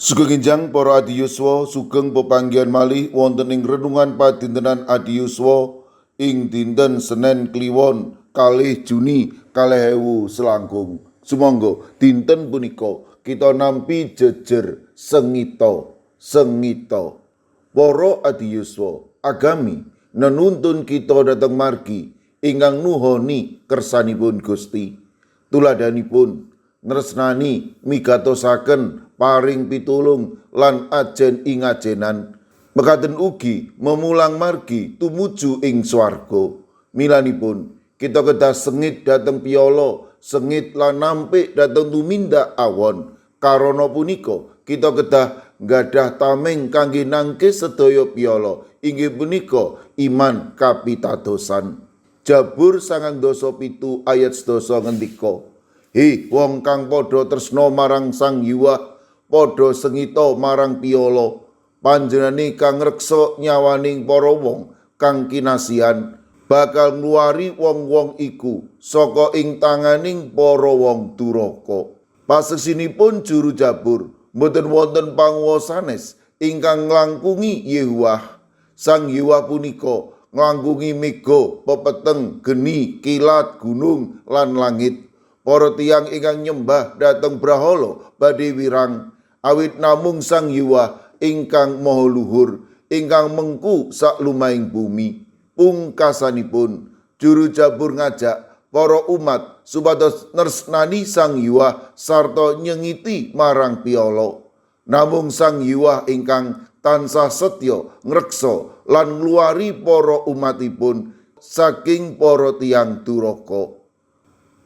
Sugeng enjang para adiyuswa, sugeng pepanggihan malih wonten ing renungan padintenan adiyuswa ing dinten Senen Kliwon 2 Juni 2026. Sumangga dinten punika kita nampi jejer sengita sengita. Para adiyuswa, agami nenuntun kita dhateng margi ingkang nuhoni kersanipun Gusti. Tuladhanipun nresnani, migatosaken, paring pitulung lan ajen ing ajenan. Mekaten ugi memulang margi tumuju ing swarga. Milanipun kita kedah sengit dhateng piala, sengit lan nampik dhateng tumindak awon. Karana punika kita kedah nggadah tameng kangge nangkis sedaya piala, inggih punika iman kapitadosan. Jabur 97 ayat 10 ngendika, "He wong kang padha tresna marang Sang Hyuwah, padha sengita marang piala. Panjenengane kang ngreksa nyawaning para wong kang kinasihan, bakal ngluwari wong-wong iku saka ing tanganing para wong duraka." Paseksinipun juru Jabur, mboten wonten panguwasa sanes ingkang nglangkungi Yehuwah. Sang Yehuwah punika nglangkungi mega, pepeteng, geni, kilat, gunung lan langit. Para tiyang ingkang nyembah dhateng brahala badhe wirang, awit namung Sang Yehuwah ingkang maha luhur, ingkang mengku saklumahing bumi. Pungkasanipun juru Jabur ngajak para umat supados nresnani Sang Hyuwah sarta nyengiti marang piala. Namung Sang Hyuwah ingkang tansah setya ngreksa lan ngluwari para umatipun saking para tiyang duraka.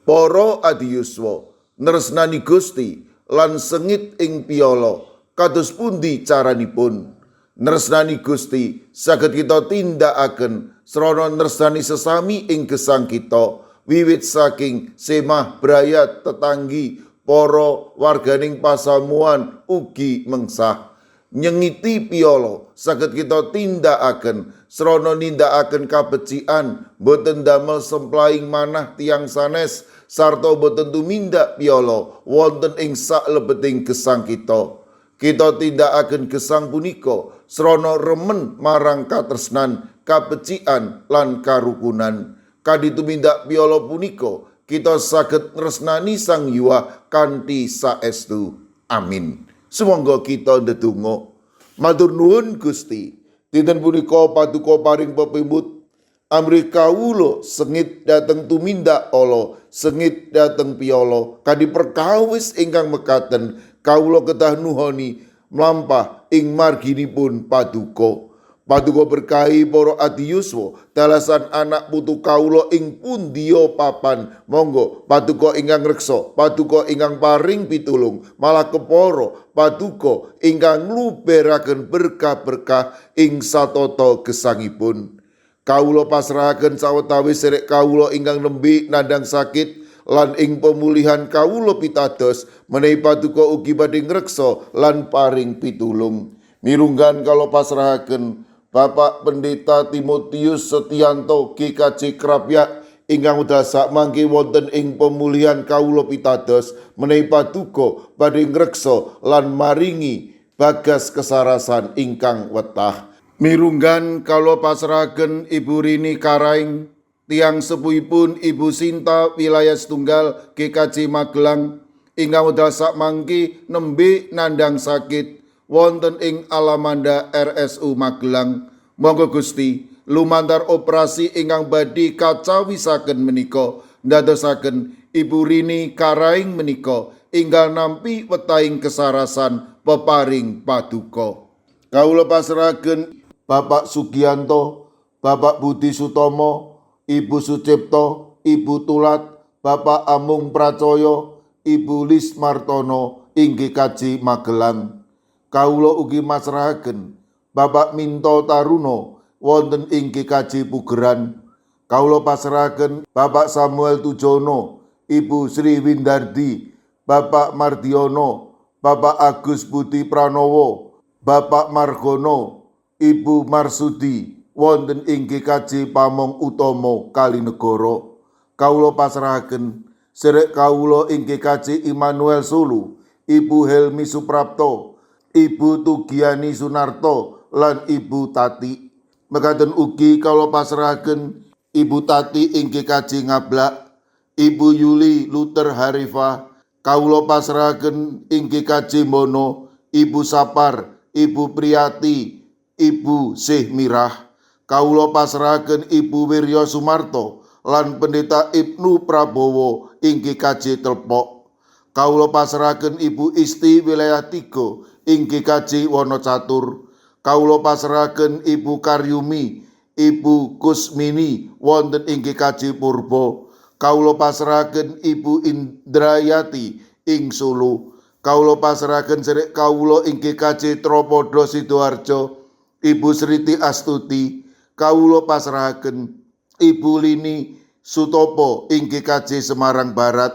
Para adiyuswa, nresnani Gusti lan sengit ing piala kados pundi caranipun? Nresnani Gusti saged kita tindakaken srana nresnani sesami ing gesang kita, wiwit saking semah, brayat, tetanggi, para warganing pasamuan ugi mengsah. Nyengiti piala saged kita tindakaken srana nindakaken kabecikan, boten damel semplahing manah tiyang sanes, sarta boten tumindak piala wonten ing saklebeting gesang kita. Kita tindakaken gesang punika srana remen marang katresnan, kabecikan lan karukunan. Kanthi tumindak piala punika kita saged nresnani Sang Hyuwah kanthi saestu. Amin. Sumangga kita ndedonga. Matur nuwun Gusti. Dinten punika paduka paring pepimut amrih kawula sengit dhateng tumindak ala, sengit dhateng piala. Kanthi perkawis ingkang mekaten kawula kedah nuhoni mlampah ing marginipun paduka. Paduka berkahi para adiyuswa, dalasan anak putu kawula ing pundiya papan. Monggo paduka ingkang reksa, paduka ingkang paring pitulung, malah kepara paduka ingkang ngluberaken berkah-berkah ing satata gesangipun. Kawula pasrahaken sawetawis serek kawula ingkang nembe nandhang sakit lan ing pemulihan kawula pitados menawi paduka ugi badhe ngreksa lan paring pitulung. Mirunggan kawula pasrahaken Bapak Pendeta Timotius Setianto GKJ Krapyak ingkang wekdal sakmangke wonten ing pemulihan kawula pitados menawi paduka badhe ngreksa lan maringi bagas kesarasan ingkang wetah. Mirunggan kawula pasrahaken Ibu Rini Karaing, tiyang sepuhipun Ibu Sinta wilayah setunggal GKJ Magelang ingkang wekdal sakmangke nembe nandhang sakit wonten ing Alamanda RSU Magelang. Monggo Gusti, lumantar operasi ingkang badhe kacawisaken menika ndadosaken Ibu Rini Karaing menika inggal nampi wetahing kesarasan peparing paduka. Kawula pasrahaken Bapak Sugianto, Bapak Budi Sutomo, Ibu Sucipto, Ibu Tulat, Bapak Amung Pracoyo, Ibu Lis Martono ing GKJ Magelang. Kawula ugi masrahaken Bapak Minto Taruno wonten ing GKJ Pugeran. Kawula pasrahaken Bapak Samuel Tujono, Ibu Sri Windardi, Bapak Mardiono, Bapak Agus Budi Pranowo, Bapak Margono, Ibu Marsudi wonten ing GKJ Pamong Utomo Kalinegoro. Kawula pasrahaken serek kawula ing GKJ Immanuel Solo, Ibu Helmi Suprapto, Ibu Tugiani Sunarto lan Ibu Tati. Mekaten ugi kawula pasrahaken Ibu Tati ing GKJ Ngablak, Ibu Yuli Luther Harifah, kawula pasrahaken ing GKJ Mono, Ibu Sapar, Ibu Priyati, Ibu Sih Mirah. Kawula pasrahaken Ibu Wirya Sumarto lan Pendeta Ibnu Prabowo ing GKJ Telpok. Kawula pasrahaken Ibu Isti wilayah 3 ing GKJ Wonocatur. Kawula pasrahaken Ibu Karyumi, Ibu Kusmini wonten ing GKJ Purbo. Kawula pasrahaken Ibu Indrayati ing Solo. Kawula pasrahaken sedherek kawula ing GKJ Tropodo Sidoarjo, Ibu Sriti Astuti. Kawula pasrahaken Ibu Lini Sutopo ing GKJ Semarang Barat.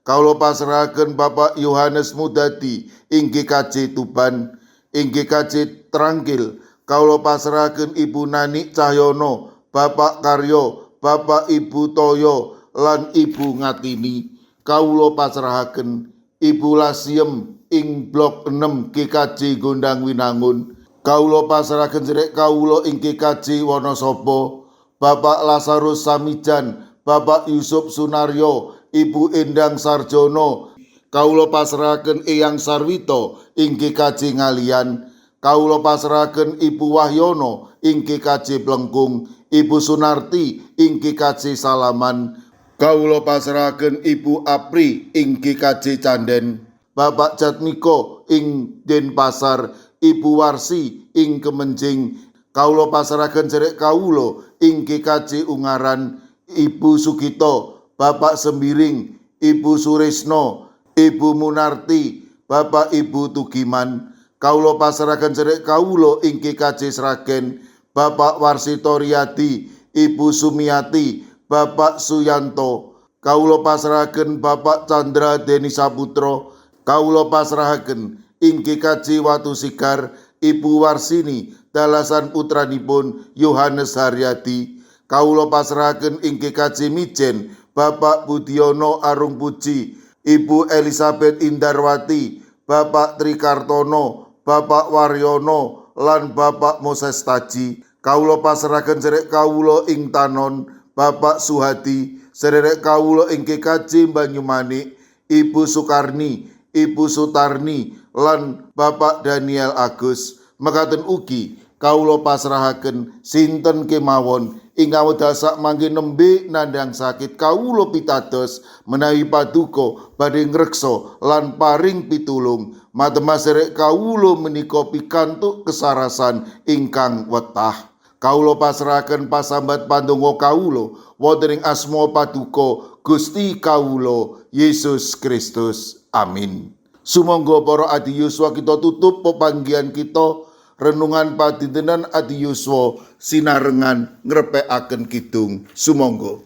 Kawula pasrahaken Bapak Yohanes Mudadi ing GKJ Tuban. Ing GKJ Trangkil kawula pasrahaken Ibu Nani Cahyono, Bapak Karyo, Bapak Ibu Toyo lan Ibu Ngatini. Kawula pasrahaken Ibu Lasiem ing Blok 6 GKJ Gondang Winangun. Kawula pasrahaken sedherek kawula ing GKJ Wonosobo, Bapak Lazarus Samijan, Bapak Yusuf Sunaryo, Ibu Endang Sarjono. Kawula pasrahaken Eyang Sarwito ing GKJ Ngalian. Kawula pasrahaken Ibu Wahyono ing GKJ Plengkung, Ibu Sunarti ing GKJ Salaman. Kawula pasrahaken Ibu Apri ing GKJ Canden, Bapak Jatmiko ing Denpasar, Ibu Warsi ing Kemenjing. Kawula pasrahaken sedherek kawula ing GKJ Ungaran, Ibu Sugito, Bapak Sembiring, Ibu Suresno, Ibu Munarti, Bapak Ibu Tugiman. Kawula pasrahaken sedherek kawula ing GKJ Sragen, Bapak Warsito Riyadi, Ibu Sumiati, Bapak Suyanto. Kawula pasrahaken Bapak Chandra Deni Saputra. Kawula pasrahaken ing GKJ Watu Sigar, Ibu Warsini dalasan putranipun Yohanes Haryadi. Kawula pasrahaken ing GKJ Mijen, Bapak Budiono Arung Puji, Ibu Elizabeth Indarwati, Bapak Trikartono, Bapak Waryono lan Bapak Moses Taji. Kawula pasrahaken sedherek kawula ing Tanon, Bapak Suhadi, sedherek kawula ing GKJ Banyumanik, Ibu Sukarni, Ibu Sutarni lan Bapak Daniel Agus. Mekaten ugi kawula pasrahaken sinten kemawon ingkang wekdal sakmangke nembe nandhang sakit. Kawula pitados menawi paduka badhe ngreksa lan paring pitulung. Matemah sedherek kawula menika pikantuk kesarasan ingkang wetah. Kawula pasrahaken pasambat pandonga kawula wonten ing asma paduka Gusti kawula Yesus Kristus. Amin. Sumangga para adi yuswa, kita tutup pepanggihan kita renungan padintenan adi yuswa sinarengan ngrepekaken kidung. Sumangga.